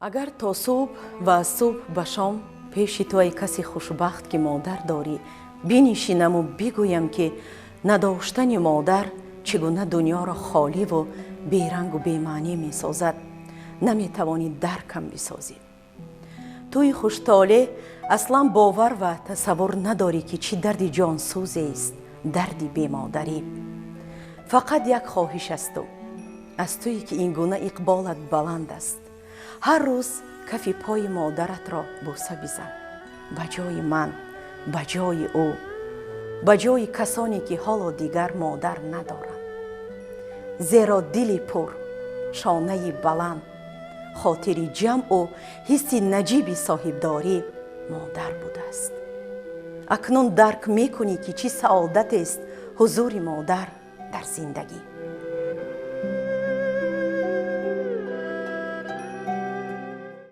Агар то субҳ ва аз субҳ ба шом пеши ту, ай каси хушбахт, ки модар дорӣ, бинишинаму бигӯям, ки надоштани модар чӣ гуна дунёро холиву берангу бемаънӣ месозад, наметавонӣ даркам бисозӣ. Туи хуштолеъ аслан бовар ва тасаввур надорӣ, ки чӣ дарди ҷонсӯзест дарди бемодарӣ. Фақат як хоҳиш аз ту, аз туе ки ин гуна иқболат баланд аст: ҳар рӯз кафи пои модаратро бӯса бизан, ба ҷои ман, ба ҷои ӯ, ба ҷои касоне, ки ҳоло дигар модар надоранд, зеро дили пур, шонаи баланд, хотири ҷамъу ҳисси наҷиби соҳибдорӣ модар будааст. Акнун дарк мекунӣ, ки чӣ саодатест ҳузури модар дар зиндагӣ.